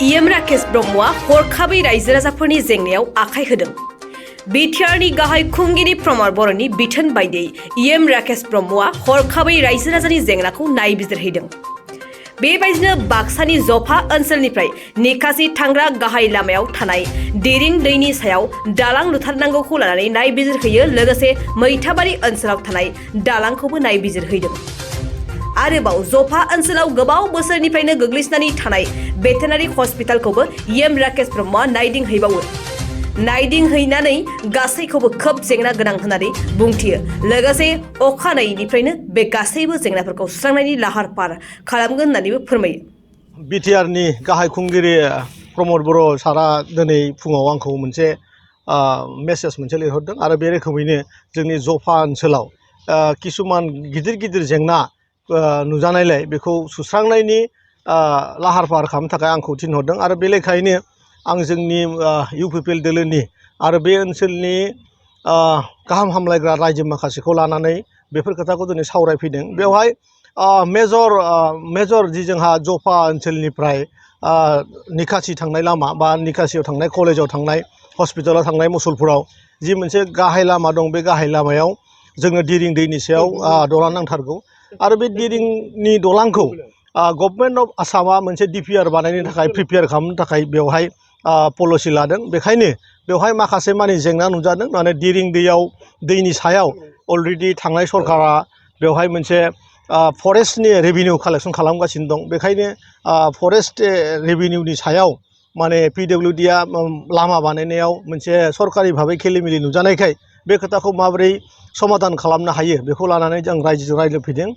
EM Rakesh ब्रह्मआ हरखाबै रायजो राजाफोरनि जेंनायाव आखाइ होदों। बिटिआरनि गाहाय खुंगिरि प्रमद बर'नि बिथोन बायदियै इएम राकेश ब्रह्मआ हरखाबै रायजो राजानि जेंनाखौ नायबिजिरहैदों। बेबायदिनो बाक्सानि जफा ओनसोलनिफ्राय निकासि थांग्रा गाहाय लामायाव थानाय दिरिं दैनि सायाव दालां लुथारनांगौखौ लानानै नायबिजिरहैयो, लोगोसे मैथाबारि ओनसोलाव थानाय दालांखौबो नायबिजिरहैदों। आरोबाव जफा ओनसोलाव गोबाव बोसोरनिफ्रायनो गोग्लैसोनानै थानाय भेटेनारि हस्पिटालखौबो इएम राकेश ब्रह्मआ नायदिंहैबावो। नायदिंहैनानै गासैखौबो खोब जेंना गोनां होननानै बुंथियो, लोगोसे अखानायैनिफ्रायनो बे गासैबो जेंनाफोरखौ सुस्रांनायनि लाहार फाहार खालामगोन होननानैबो फोरमायो। बिटिआरनि गाहाय खुंगिरि प्रमद बर' सारा दिनै फुङाव आंखौ मोनसे मेसेज मोनसे लिरहरदों आरो बे रोखोमैनो जोंनि जफा ओनसोलाव किसुमान गिदिर गिदिर जेंना नुजानायलाय बेखौ सुस्रांनायनि लाहार फाहार खालामनो थाखाय आंखौ थिनहरदों आरो बे लेखायैनो आं जोंनि इउपिपिएल दोलोनि आरो बे ओनसोलनि गाहाम हामलायग्रा रायजो माखासेखौ लानानै बेफोर खोथाखौ दिनै सावरायफैदों। बेवहाय मेजर जि जोंहा जफा ओनसोलनिफ्राय निकासि थांनाय लामा बा निकासियाव थांनाय कलेजाव थांनाय हस्पिटालाव थांनाय मसलपुराव जि मोनसे गाहाय लामा दं, बे गाहाय लामायाव जोङो दिरिं दैनि सायाव दालां नांथारगौ आरो बे दिरिंनि दालांखौ गभर्नमेन्ट अफ आसामा मोनसे डिपिआर बानायनो थाखाय प्रिपेयार खालामनो थाखाय बेवहाय पलिसि लादों। बेखायनो बेवहाय माखासे माने जेंना नुजादों। माने दिरिं दैनि सायाव अलरेडि थांनाय सरकारा बेवहाय मोनसे फरेस्टनि रेभिनिउ कालेक्सन खालामगासिनो दं। बेखायनो फरेस्ट रेभिनिउनि सायाव माने पिडब्लिउडिआ लामा बानायनायाव मोनसे सरकारि भाबै खेलिमेलि नुजानायखाय बे खोथाखौ माबोरै समाधान खालामनो हायो बेखौ लानानै जों रायजोजों रायज्लायफैदों।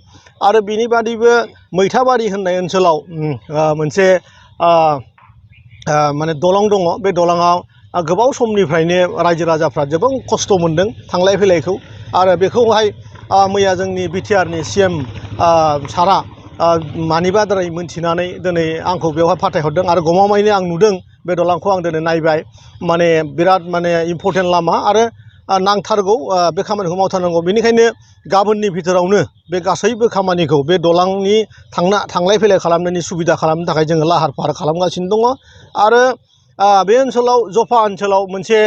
आरो बिनि बादैबो मैथाबारि होननाय ओनसोलाव मोनसे माने दलं दङ। बे दलाङाव गोबाव समनिफ्रायनो रायजो राजाफ्रा गोबां खस्थ' मोनदों थांलाय फैलायखौ, आरो बेखौहाय मैया जोंनि बिटिआरनि सिएम सारा मानिबा दारै मोनथिनानै दिनै आंखौ बेवहाय फाथायहरदों आरो गमामायैनो आं नुदों बे दलांखौ आं दिनै नायबाय। माने बिराद माने इम्परटेन्ट लामा आरो नांथारगौ, बे खामानिखौ मावथारनांगौ। बेनिखायनो गाबोननि भितरावनो बे गासैबो खामानिखौ बे दलांनि थांलाय फैलाय खालामनायनि सुबिदा खालामनो थाखाय जोङो लाहार फाहार खालामगासिनो दङ। आरो बे ओनसोलाव जफा ओनसोलाव मोनसे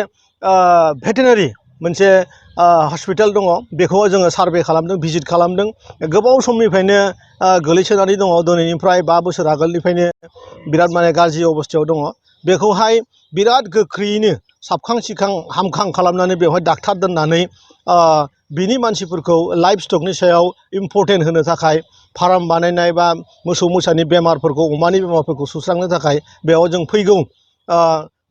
भेटेनारि मोनसे हस्पिटाल दङ, बेखौ जोङो सार्भे खालामदों, भिजिट खालामदों। गोबाव समनिफ्रायनो गोलैसोनानै दङ, दिनैनिफ्राय 5 बोसोर आगोलनिफ्रायनो बिराद माने गाज्रि अबस्थायाव दङ। बेखौहाय बिराद गोख्रैयैनो साबखां सिखां हामखां खालामनानै बेवहाय डाक्टार दोननानै बिनि मानसिफोरखौ लाइफ स्टकनि सायाव इम्परटेन्ट होनो थाखाय फार्म बानायनाय बा मोसौ मोसानि बेमारफोरखौ, अमानि बेमारफोरखौ सुस्रांनो थाखाय बेयाव जों फैगौ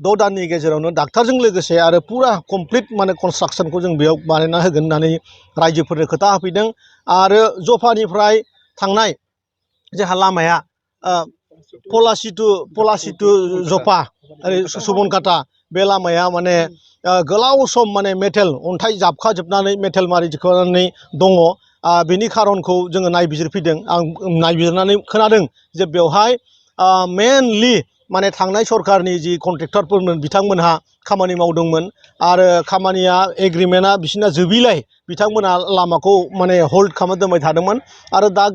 6 दाननि गेजेरावनो डाक्टारजों लोगोसे आरो फुरा कमप्लिट माने कनस्ट्राक्सनखौ जों बेयाव बानायना होगोन होननानै रायजोफोरनो खोथा होफैदों। आरो जफानिफ्राय थांनाय जोंहा लामाया पलासि टु जफा सुबनकाटा, बे लामाया माने गोलाव सम माने मेटेल अन्थाइ जाबखाजोबनानै मेटेल मारिजोबनानै दङ। बेनि खारनखौ जोङो नायबिजिरफैदों। आं नायबिजिरनानै खोनादों जे बेवहाय मेनलि माने थांनाय सरकारनि जि कन्ट्रेक्टरफोरमोन बिथांमोनहा खामानि मावदोंमोन आरो खामानिया एग्रिमेन्टआ बिसिना जोबैलाय बिथांमोना लामाखौ माने हल्ड खालामना दोनबाय थादोंमोन। आरो दा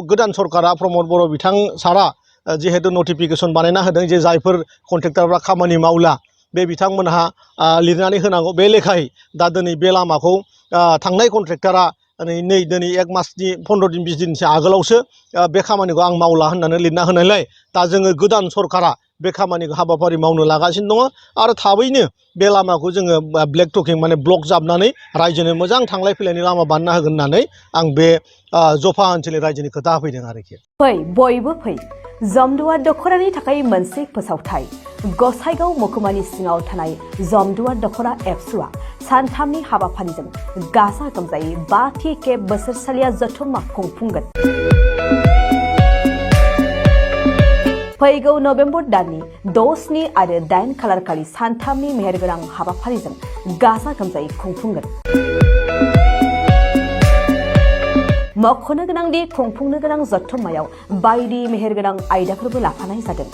गोदान सरकारा प्रमद बर' बिथां सारा जिहेतु नटिफिकेसन बानायना होदों जे जायफोर कन्ट्रेक्टरफ्रा खामानि मावला बे बिथांमोनहा लिरनानै होनांगौ। बे लेखायै दा दिनै बे लामाखौ थांनाय कन्ट्रेक्टरा दिनै 1 मासनि 15 दिन 20 दिनसो आगोलावसो बे खामानिखौ आं मावला होननानै लिरना होनायलाय दा जोङो गोदान सरकारा बे खामानिखौ हाबाफारि मावनो लागासिनो दङ। आरो थाबैनो बे लामाखौ जोङो ब्लेक टकिं माने ब्लक जाबनानै रायजोनो मोजां थांलाय फैलायनि लामा बानायना होगोन होननानै आं बे जफा ओनसोलनि रायजोनि खोथा होफैदों आरोखि। फै बयबो फै, जमदुवार दख'रानि थाखाय मोनसे फोसावथाय। गसाइगाव महकुमानि सिङाव थानाय जमदुवार दख'रा एबसुआ सानथामनि हाबाफारिजों गाजा गोमजायै 5थि खेब बोसोरसालिया जथुम्मा खुंफुंगोन। फैगौ नभेम्बर दाननि 6, 7 आरो 8 खालारखालि सानथामनि मेहेरगोनां हाबाफारिजों गाजा गोमजायै खुंफुंगोन। मख'नो गोनांदि खुंफुंनो गोनां जथुम्मायाव बायदि मेहेरगोनां आयदाफोरबो लाफानाय जादों।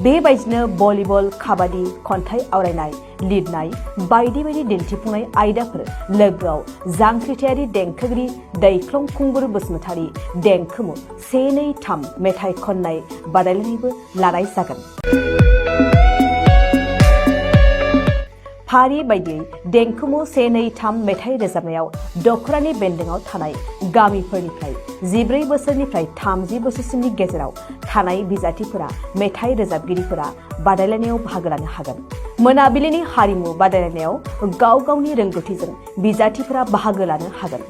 बेबायदिनो भलिबल, काबादि, खन्थाइ आवरायनाय, लिरनाय बायदि बायदि दिन्थिफुंनाय आयदाफोर, लोगोआव जांख्रिथायारि देंखोगिरि दैख्लं खुंगुर बसुमतारी देंखोमु 1, 2, 3 मेथाइ खननाय बादायलायनायबो लानाय जागोन। फारि बायदियै देंखोमु 1, 2, 3 मेथाइ रोजाबनायाव दखरानि बेन्दोंआव थानाय गामिफोरनिफ्राय 14 बोसोरनिफ्राय 30 बोसोरसिमनि गेजेराव थानाय बिजाथिफोरा मेथाइ रोजाबगिरिफोरा बादायलायनायाव बाहागो लानो हागोन। मोनाबिलिनि हारिमु बादायलायनायाव गाव गावनि रोंगौथिजों बिजाथिफोरा बाहागो लानो हागोन।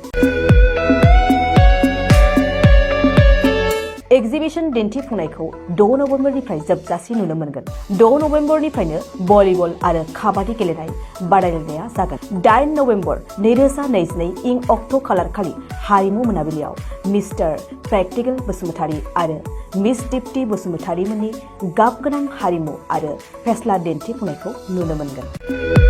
एक्जिबिशन दिन्थिफुंनायखौ 6 नबेम्बरनिफ्राय जोबजासिम नुनो मोनगोन। 6 नबेम्बरनिफ्रायनो भलिबल आरो काबादि गेलेनाय बादायलायनाया जागोन। 8 नबेम्बर 2022 इं अक्ट' खालार खालि हारिमु मोनाबिलियाव मिस्टार प्रेक्टिकेल बसुमतारी आरो मिस दीप्ति बसुमतारी मोननि गाबगोनां हारिमु आरो फेस्ला दिन्थिफुंनायखौ नुनो मोनगोन।